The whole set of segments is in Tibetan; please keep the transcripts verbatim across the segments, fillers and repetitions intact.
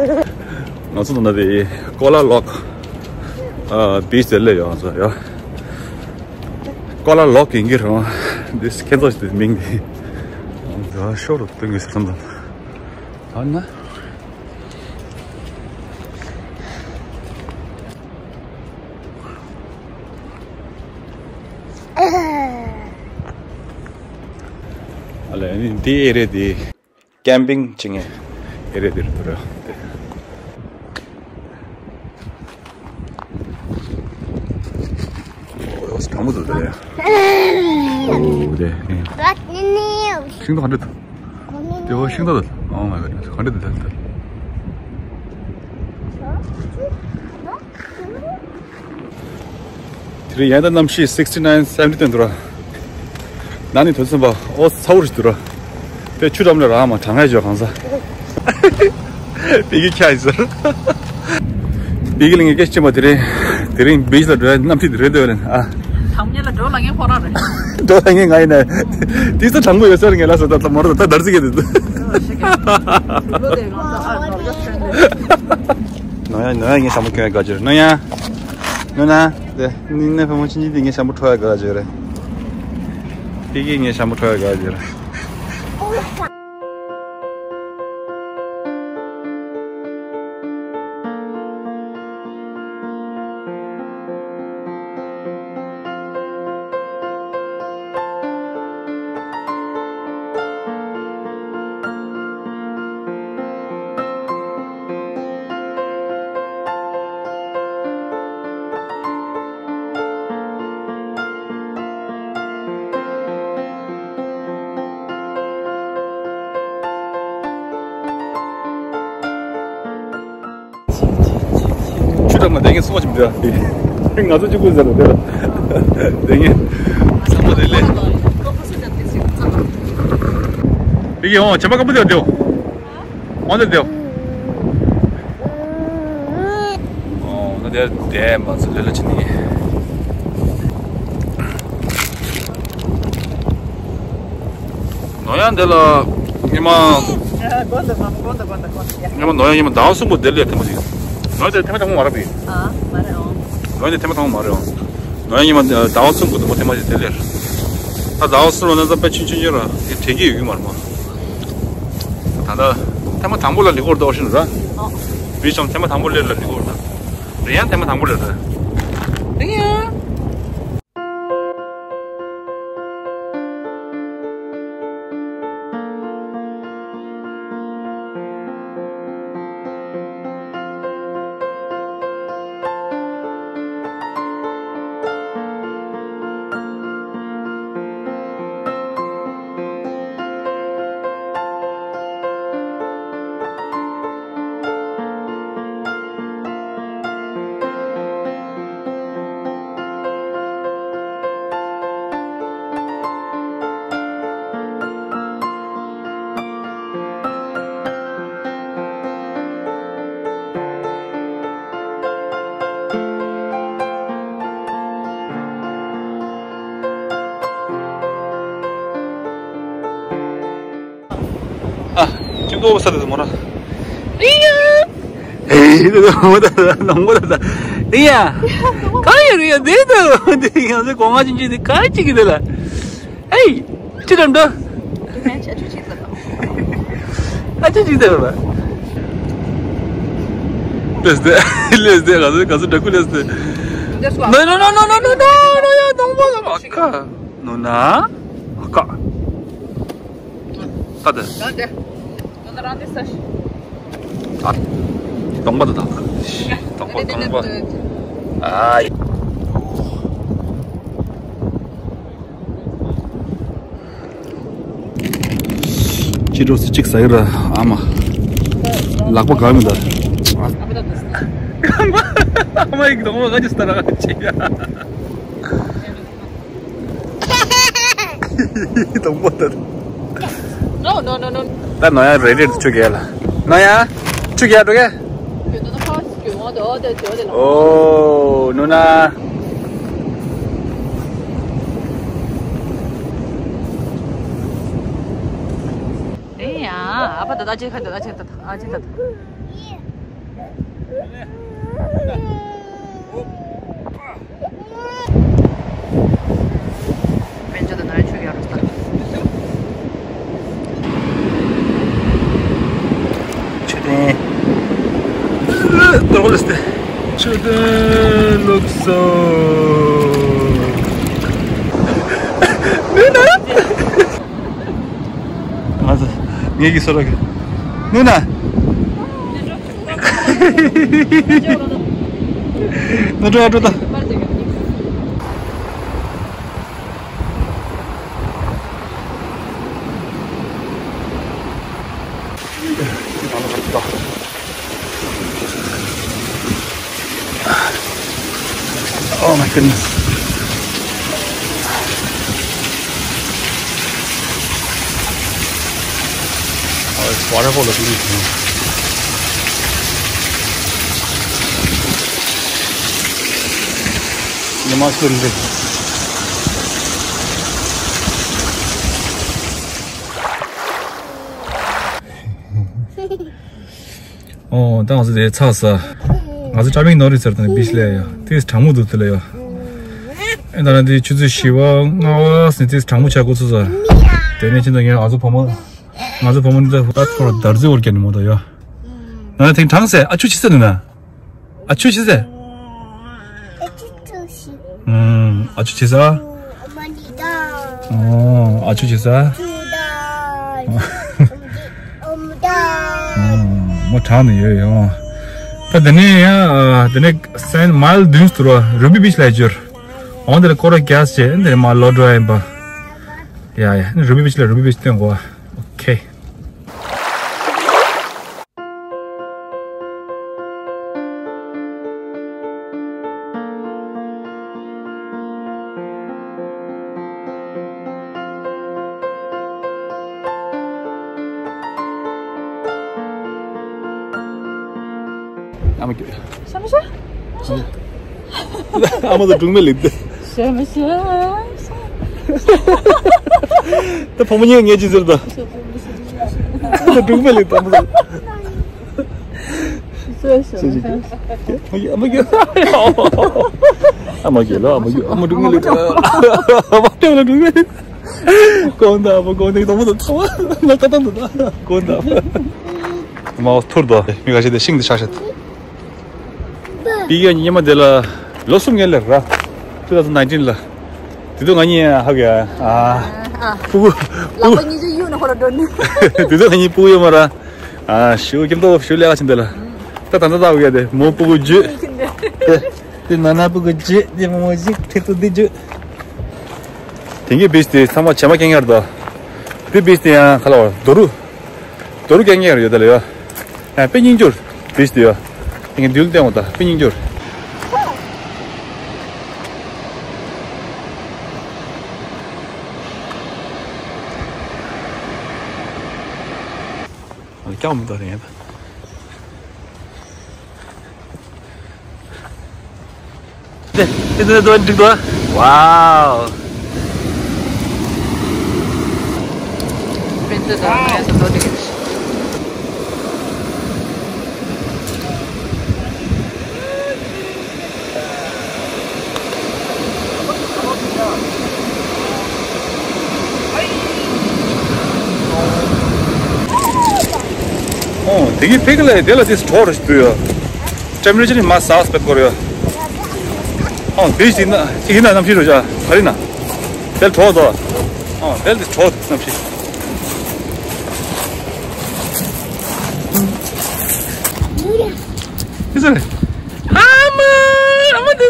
ང་ཚོ་ནང་དེ་ཀོ་ལ་ལོག་ཨ་བིཆ་དེ་སླེབས་ཡོད་ང་ཚོ་ཡ། ཀོ་ལ་ལོག་ཡིན་གྱི་རེད་འདི་ཁྱེད་ཚོ་ཞིག་མིང་དེ་ཤོར་རུ་སྟོན་གྱི་ཟེར་བསམ་དང་ཨ་ན། ཨ་ལས་ནི་འདི་ཨེ་རེད་དེ། ཀེམ་པིང་བྱེད་མཁན་ཨེ་རེད་དེ་རེད་འདུག་ར། ཨོ་གྲང་མོ་འདུག་དེ། ཨོ་དེ། ཤིང་ཏོག་ག་འདྲ་འདུག་དེ་བ་ཤིང་ཏོག་འདུག Oh my god ག་འདྲ་འདུག་དེ། དེ་རིང་ཡན་ད་གནམ་གཤིས་sixty nine seventy དོན་དུ་ར། ན་ནི་དོན་ཚན་པ་ཨོ་ཚ་བོ་རེད་འདུག་ར། དེ་ཆུ་འགྲམ་ལ་ར་མ་གྲང་ངར་བྱོས་གང་ས། པི་ཀི་ཁྱ་ཡིན་ཟེར། པི་ཀི་ལ་ངས་སྐད་ཆ་བྱས་པ་དེ་རིང་དེ་རིང་བིཆ་ལ་འགྲོ་ཡ་གནམ་ཐིག་དེ་རེད་འདོད་རེད་ཨ། དང་ཉེ་ལ་འགྲོ་ལ་ངས་ཁོ་རང་རེད། འགྲོ་ལ་ངས་ང་ཡིན་ན། དེ་ཚོ་དྲང་པོ་ཡོད་ས་རེད་ངས་ལ་ས་ད་ད་མོ་ར་ད་ད་འདར་ཚིག་གི་འདུག་ལོ་དེ་ང་ཚོ་ཨ་ནོར་ག་ཆོན་དེ། ནོ་ཡ་ནོ་ཡ་ངས་ཞྭ་མོ་གྱོན་ཡ་དགའ་ཅིར་ནོ་ཡ། ནོ་ན། དེ་ནི་ནས་ཕ་མ་ཆུང་ཆུང་དེ་ངས་ཞྭ་མོ་འཕྲོག་ཡ་དགའ་ཅིར་རེད། ཕ་གིས་ངས་ཞྭ་མོ་འཕྲོག་ཡ་དགའ་ཅིར་རེད། ཆུ་དྲག་མ་དེ་ངས་སོང་ཅིག་འདྲ། ང་ཚོ་གཅིག་པུ་ཟེར་ལ་དེ་ལ་དེ་ངས་ཚང་མ་དེ་ལས། ཡི་གེ་འོང་བྱེ་མ་སྐམ་པོ་དེ་ལ་དེའོ། འོང་དེ་དེའོ། འོ་ན་དེ་དེ་མ་ཚོ་ལེ་ལ་ཅི་ནི། ནོ་ཡང་འདི་ལ་ཉི་མ། ཉི་མ་ནོ་ཡང་ཉི་མ་ཟླ་བ་གསུམ་པོ་འདིར་སླེབས་ཐེངས་མ་གཅིག་ནོ་ཡང་འདིར་ཐེངས་མ་དང་པོ་མ་རེད་པས། ཨ་མ་རེད་ཨོ། ནོ་ཡང་འདིར་ཐེངས་མ་དང་པོ་མ་རེད་ཨོ། ནོ་ཡང་ཉི་མ་ཟླ་བ་གསུམ་པོ་དང་པོ་ཐེངས་མ་གཅིག་འདིར་སླེབས། ད་ཟླ་བ་གསུམ་ལ་ན་ཚ་དཔེ་ཆུང་ཆུང་ཆུང་ར་དེ་དྲན་གྱི་ཡོད་ཀྱི་མ་རེད་མ། ད་ལྟ་ཐེངས་མ་དང་པོ་ལ་ལི་གོར་ཏོ་ཤིན་ར། ཨོ། བི་ཆོམ་ཐེངས་མ་དང་པོ་སླེབས་ལ་ལི་གོར་ད། རེ་ཡང་ཐེངས་མ་དང་པོ་སླེབས་ར། རེ་ཡང་། ཨ། ཅིག་ཏོ་ས་དེ་མོ་ར། ཨི་ཡ། ཨེ་དེ་མོ་ད་ད་ནང་མོ་ད་ད། ཨི་ཡ། གང་ཡོད་རེད་ཡ་དེ་ད་དེ་ཡང་ཚེ་གོང་ང་ཅིན་ཅིན་དེ་ག་ཅིག་གི་དེ་ལ། ཨེ། ཅི་རམ་ད། ཨ་ཅི་ཅིག་ད་ར། ལེས་དེ་ལེས་དེ་ག་ཚོད་ག་ཚོད་འདྲ་ཁུ་ལེས་དེ། ནོ་ནོ་ནོ་ཡ་ནང་མོ་ལ་མ་ཁ། ནོ་ན། ཨ་ཁ། ད་དེ། ད་དེ། ད་རང་དེ་ས་ཞིག་ད། སྟོང་པ་དེ་དང་། སྟོང་པ་སྟོང་པ། ཨའི། ཅི་འགྲོ་སི་གཅིག་ཟ་ཡི་ར་ཨ་མ། ལག་པ་གང་མི་འདུག་ཨ་མ་ཡིག་སྟོང་པ་ག་ཅི་ས་ར་ཅི་ཡ། དང་པོ་ད། No, no, no, no. ད་ནོ་ཡ་རེ་ཌི་ཆུ་རྐྱལ་ལ། ནོ་ཡ། ཆུ་རྐྱལ་འགྲོ་གས། ཨོ་ནོ་ན། ཨེ་ཡ། ཨ་ཕ་ད་ད་ཅེ་ཁ་ད་ད་ཅེ་ད་ད་ཨ་ཅེ་ད་ད། དཔལ་འབྱོར་དང་ནང་ཆོས་ཡག་རུ་ལྟ། མཆོད་རྟེན། ཏོག་ལ་སྟེ། མཆོད་རྟེན་ལུགས་སོ། ནུས་ན། ང་ཚོ་ངེད་ཀྱི་སོ་ར་གི་ནུས་ན། ང་འགྲོ་ཡ་འགྲོ་ད། Oh my goodness. Oh, it's waterfall looking. You must be rich. ཨོ། ད་ང་ཚོ་དེ་ཚགས་ས། ང་ཚོ་ཊ་མིང་ནོ་རི་ཟེར་དང་བིཆ་ལ་ཡ། དེ་གྲང་མོ་འདུག་དེ་ལ་ཡ། ཨེ་ད་ནི་དེ་ཆུ་ཚོད་བཞི་པ་ལྔ་པ་ཟིན་དེ་གྲང་མོ་ཆགས་འགོ་ཚུགས་ས། དེ་ནས་ཕྱིན་ད་ངས་ང་ཚོ་བུ་མོ། ང་ཚོ་བུ་མོ་འདི་ད་ད་ཁོ་ར་དར་རྩི་བོར་རྒྱབ་ནས་མོ་ད་ཡ། ང་ནི་དེང་གྲང་སེ་ཨ་ཆུ་ཆི་ཟེར་ནི་ན། ཨ་ཆུ་ཆི་ཟེར། ཨ་ཆུ་ཆི་ཟེར། ཨུམ། ཨ་ཆུ་ཆི་ཟེར། ཨོ། ཨ་ཆུ་ཆི་ཟེར། ཨུམ། མོ་གྲང་ནི་ཡོད་ཡོང་། ད་དེ་ནས་ཡང་དེ་ནས་སེན་མའིལ་བདུན་ཟེར་བ་རུ་བི་བིཆ་ལ་འབྱོར། འོང་དེ་ལ་སྐོར་ར་རྒྱག་བྱས་དེ་ནས་མར་ལོག་འགྲོ་ཡ་ཡིན་པ། ཡ་ཡ། རུ་བི་བིཆ་ལ་རུ་བི་བིཆ་སྟོན་དགོས། ཨོ་ཁེ། ཨ་མ་ཀྱི། ཤ་མི་ཤ། ཨ་མ་ད་སྒྲུང་མེད་ལེགས་ཏེ། ཤ་མི་ཤ། ད་ཕོ་མོ་གཉིས་ངས་ཅི་ཟེར་ད། ད་སྒྲུང་མེད་ལེགས་ད་མོ་ད། ཤ་ཤ་ཤ། ཨ་མ་གི། ཨ་མ་གི་ལ་ཨ་མ་གི་ཨ་མ་སྒྲུང་མེད་ལེགས་ད། ཨ་མ་ལ་སྒྲུང་མེད། གོང་ད་མོ་གོང་ད་དང་མོ་ད་ཚ་བ་ན་ད་ད་ད་གོང་ད། མ་ཐུར་ད་མི་ག་ཤེས་ཏེ་ཤིང་དེ་ཤ་ཤ། པི་ཡ་ཉི་མ་དེ་ལ་ལོ་གསུམ་ངེས་ལེར་ར། two thousand nineteen ལ། དེ་དུས་ང་གཉིས་ཧ་གི་ཨ། ཨ། ཕྲུ་གུ། ལག་པ་གཉིས་ཀྱི་གཡུག་ནས་ཧོ་ལ་འགྲོ་ནི། དེ་དུས་ང་གཉིས་ཕྲུ་གུ་ཡོད་མ་ར། ཨ་ཞུ་ཁྱིམ་ཐོག་ཞུ་ལས་ཀ་ཕྱིན་དེ་ལ། ད་ད་ད་ད་ཧ་གི་དེ་མོ་ཕྲུ་གུ་བརྗོད། དེ་དེ་ན་ན་ཕྲུ་གུ་བརྗོད་དེ་མོ་ཞིག་ཐེག་ཏུ་དེ་བརྗོད། དེང་གི་བིཆ་དེ་ཚང་མ་བྱེ་མ་སྐྱེ་ངར་དོ། དེ་བིཆ་དེ་ཡང་ཁ་ལ་བ་རྡོ་རུ། རྡོ་རུ་སྐྱེ་ངེས་རེད་ད་ལ་ཡ། ཡང་དཔེ་སྙིང་རྗེ་པོ་དེ་ཞིག་ཡོད། དེ་ངས་མདུན་ལ་བསྟན་འོང་ད་དཔེ་སྙིང་རྗེ་པོ། ཨ་ལ་སྐྱག་མི་འདུག་རེད་ཡ་ད། དེ་དེ་དེ་དོ་འགྲིག་དོ། ཝའོ། པྲིན་ཊར་དང་ནས་སུ་དོ་འགྲིག་ཨོ། དེ་གི་ཕ་གི་ལ་དེ་ལ་དེ་གྲོགས་རེ་ཞིག་འདུག་ཡ། ཊེམ་པ་རེ་ཅར་ནི་མ་ཟགས་པའི་སྐོར་ཡ། ཨོ། དེ་ཞིག་ན་ཅིག་ཡིན་ན་གནམ་གཤིས་རོ་ཅག་ག་རེ་ན། དེ་ལ་གྲོགས་དོ། ཨོ། དེ་ལ་དེ་གྲོགས་གནམ་གཤིས། ཨ་མ། ཨ་མ་དེ་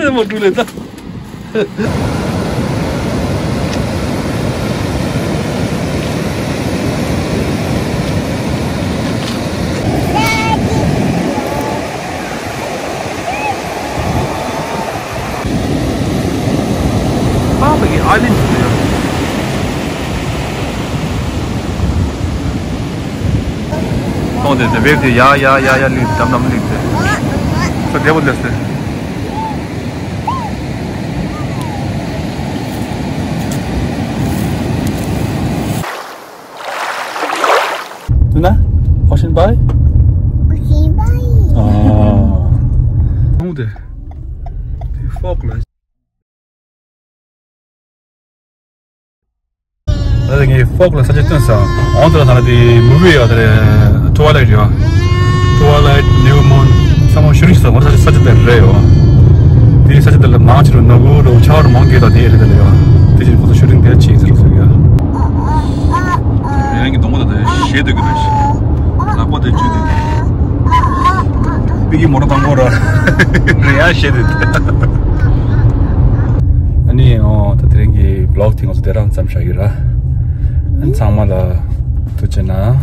དེ་མོ་འགྲུལ་ལེ་ད། ཨ་ཕ་གི་ཨ་ལི་འདུག་ཡ། ཁོང་དེ་ཚོ་བེབ་དེ་ཡ་ཡ་ཡ་ཡ་ལུས་དམ་དམ་ལུས་ཏེ། ཁོ་བདེ་པོ་སླེབས་ཏེ། དེ་ན། Ocean Bay? Ocean Bay. ཕོག་ལ། ད་ངས་ཕོག་ལ་ས་ཆ་སྟོན་ས། འོང་དུ་ལ་ད་དེ་མུ་བི་ཡོད་དེ་རེད། ཊུ་ཝའི་ལའིཊ་ཡོད། ཊུ་ཝའི་ལའིཊ། ནིའུ་མུན། ཚང་མ་ཤུ་ཊིང་ས་ང་ས་ཆ་ས་ཆ་དེ་རེད་ཡོད། དེ་ས་ཆ་དེ་ལ་མང་ཆེ་རུ་ནོར་བུ་རུ་ཆར་མང་གི་ད་དེ་རེད་དེ་ལ་ཡོད། དེ་ཅིག་ཁོ་ཚོ་ཤུ་ཊིང་དེ་ཆེ་ཟེར་སོང་ཡ། རང་གི་གདོང་པ་དང་ཞེ་འདོད་ཀྱི་རེད། ལག་པ་དེ་བཅུས་ཏེ། པི་ཀི་མོ་ཊ་དང་པོ་ར། རེད་ཡ་ཞེ་འདོད། ཨ་ནི་ཨོ་ད་དེ་རིང་གི་བི་ལོག་དེ་ང་ཚོ་དེ་རང་མཚམས་བཞག་གི་ར། ཨ་ནི་ཚང་མ་ལ་ཐུགས་རྗེ་གནང་།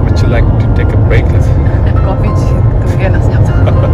Would you like to take a break? Coffee ཅིག་འཐུང་གི་ན་སྙམ།